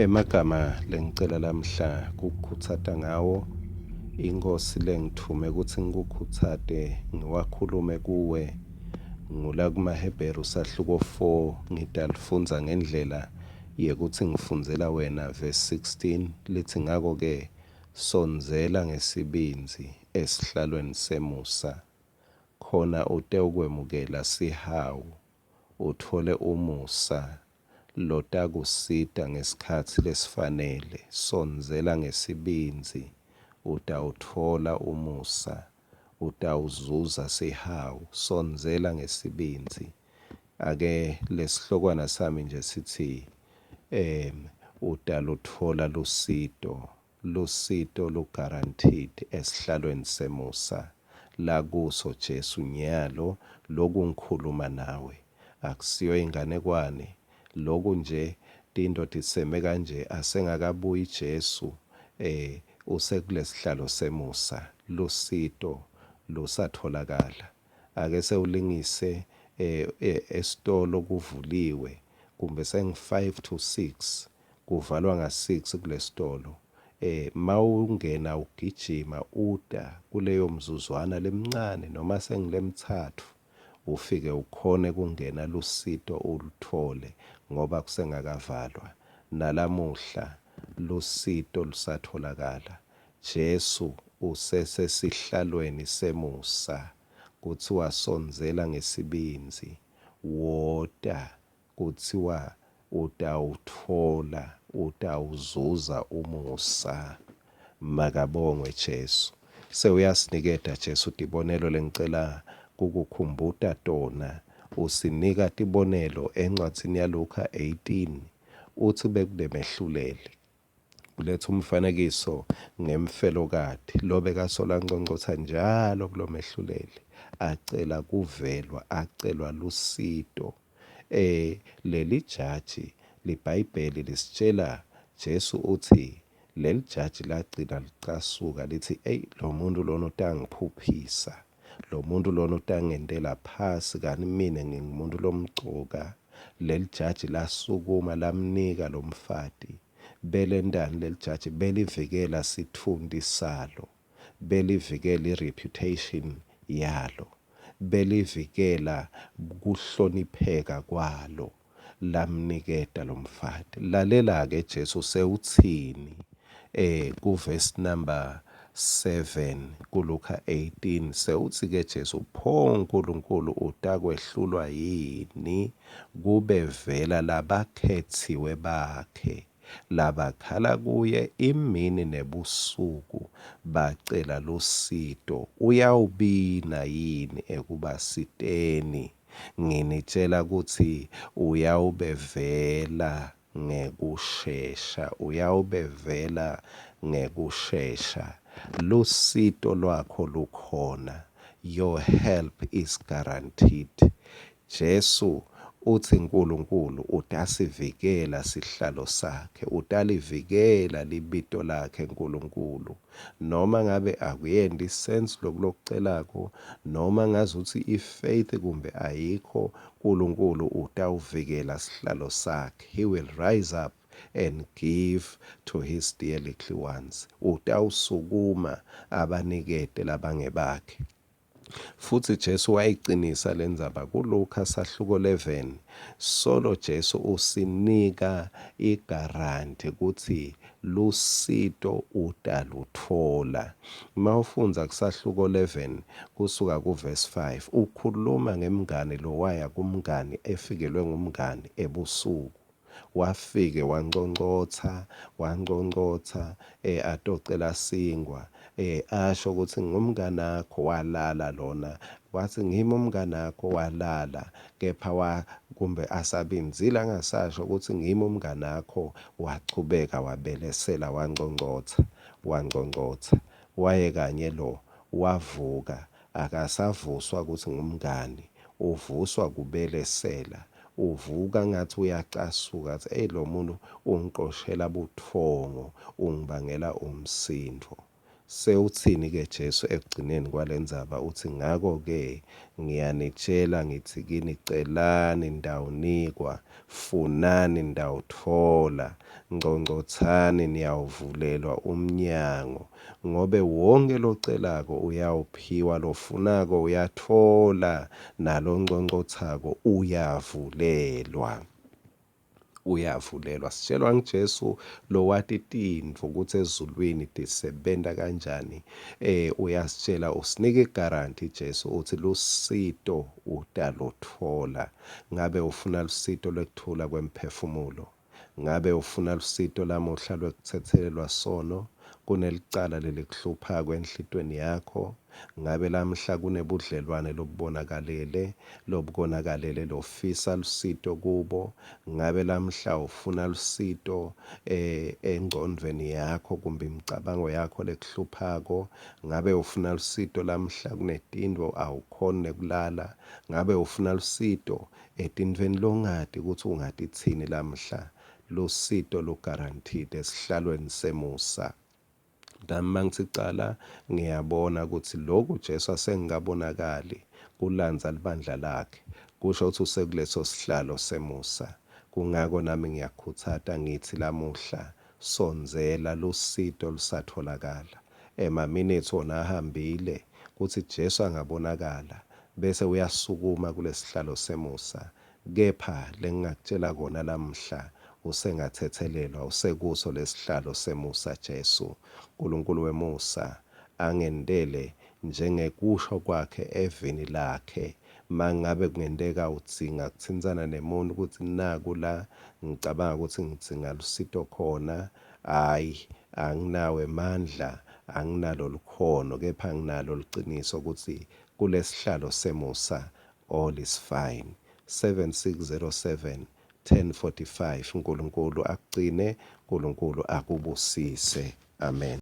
Emagama lengicela lamhla kukukhutsata ngawo, iNkhosi lengitfume kutsi ngikukhutsate ngiwakhulume kuwe ngula kumaHebheru sahluko 4 ngitalifundza ngendlela yekutsi ngifundzela wena verse 16 lithi ngako-ke sondzela ngesibindzi esihlalweni semusa khona utewukwemukela sihawu utfole umusa lotakusita ngesikhatsi lesifanele. Sondzela ngesibindzi, utawutfola umusa, utawuzuza sihawu. Sondzela ngesibindzi. Ake lesihlokwana sami nje sitsi um utalutfola lusito Lusito lu guaranteed esihlalweni semusa lakuso Jesu nyalo loku ngikhuluma nawe. Akusiyo inganekwane loku nje tinto tiseme kanje asengakabuyi Jesu eh usekulesihlalo semusa lusito lusatholakala. Ake sewulingise eh esitolo kuvuliwe kumbe sengu 5 to 6 kuvalwa nga 6 kulesitolo eh mawungena ugijima uta kuleyo mzuzwana lemncane noma sengilemtsatfu ufike ukhone kungena lusito uluthole ngoba kusengakavalwa nalamuhla lusito lusatholakala Jesu usesesihlalweni semusa kutsiwa sondzela ngesibindzi wota Kutsiwa utawutfola, utawuzuza umusa. Makabongwe Jesu. Sewuyasiniketa Jesu tibonelo lengicela kukukhumbuta tona. Usinika tibonelo encwadzini yaLukha 18. Utsi bekunemehluleli. Uletha umfanekiso ngemfelokati lobekasola anconcotsha njalo kulomehluleli acela kuvelwa, acelwa lusito. Eh leli jaji liBhayibheli lisitshela Jesu utsi leli jaji lagcina licasuka lithi eyi lo muntu lona utangiphuphisa. Lo muntu lona utangentela phasi kani mine ngingumuntu lomcoka. Lelijaji lasukuma lamnika lomfati. Belentani lelijaji? Belivikela sitfunti salo. Belivikela i-reputation yalo. Belivikela kuhlonipheka kwalo. Lamniketa lomfati. Lalela-ke Jesu sewutsini eh kuvesi number 7 kuLuka 18 sewutsi-ke Jesu pho Nkulunkulu utakwehlulwa yini kube vela labakhetsiwe bakhe labakhala kuye imini nebusuku bacela lusito uyawubina yini ekubasiteni Nginitjela kutsi uyawubevela ngekushesha, uyawubevela ngekushesha. Lusito lwakho lukhona, your help is guaranteed. Jesu utsi Nkulunkulu utasivikela sihlalo sakhe, utalivikela libito lakhe Nkulunkulu. Noma ngabe akuyenti sense loku lokucelako, noma ngazuthi i-faith kumbe ayikho, Nkulunkulu utawuvikela sihlalo sakhe. He will rise up and give to his dear little ones. Utawusukuma abanikete labangebakhe. Futsi Jesu wayicinisa lendzaba kuLukha sahluko 11. Solo Jesu usinika igaranti kutsi lusito utalutfola. Mawufundza kusahluko 11 kusuka kuvesi 5 ukhuluma ngemngani lowaya kumngani efikelwe ngumngani ebusuku. Wafike wanconcotsa, wanconcotsa eh, atocela singwa eh, asho kutsi ngumnganakho walala lona watsi ngimi umnganakho walala kepha wa kumbe asabindzile angasasho kutsi ngimi umnganakho wachubeka wabelesela wanconcotsa wanconcotsa waye kanye lo wavuka Akasavuswa kutsi ngumngani, uvuswa kubelesela. Uvuka ngatsi uyacasuka atsi eyi lomuntu ungicoshela butfongo, ungibangela umsindvo. Sewutsini-ke Jesu ekugcineni kwalendzaba? Utsi, Ngako-ke ngiyanitjela ngitsi kini, celani nitawunikwa, funani nitawutfola, nconcotsani niyawuvulelwa umnyango. Ngobe wonkhe locelako uyawuphiwa, lofunako uyatfola, nalonconcotsako uyavulelwa. Uyavulelwa. Sitshelwa nguJesu lowati tintfo kutsi ezulwini tisebenta kanjani. Uyasitshela usinika igaranti Jesu utsi lusito utalutfola. Ngabe ufuna lusito lwekuthula kwemphefumulo? Ngabe ufuna lusito lamuhla lwekutsetselelwa sono? Kunelicala lelikuhluphako enhlitweni yakho? Ngabe lamhla kunebudlelwane lobubonakalele, lobukonakalele lofisa lusito kubo? Ngabe lamhla ufuna lusito engcondvweni yakho kumbe imicabango yakho lekuhluphako? Ngabe ufuna lusito lamhla kunetintfo awukhoni nekulala? Ngabe ufuna lusito etintfweni longati kutsi ungatitsini lamhla? Lusito luguaranteed esihlalweni semusa. Nami mangitsi cala ngiyabona kutsi loku Jesu asengikabonakali kulandza libandla lakhe kusho kutsi usekuleso sihlalo semusa. Kungako nami ngiyakhutsata ngitsi lamuhla sondzela lusito lusatholakala. Emaminitsi wona ahambile kutsi Jesu angabonakala bese uyasukuma kulesihlalo semusa. Kepha lengingakutjela kona lamuhla usengatsetselelwa usekuso lesihlalo semusa Jesu. Nkulunkulu wemusa angentele njengekusho kwakhe evini lakhe. Mangabe kungenteka udzinga kutsintsana nemuntu kutsi naku la ngicabanga kutsi ngidzinga lusito khona, hhayi anginawo emandla, anginalo likhono, kepha nginalo liciniso kutsi kulesihlalo semusa all is fine. 7607 10:45 Nkulunkulu akugcine, Nkulunkulu akubusise. Amen.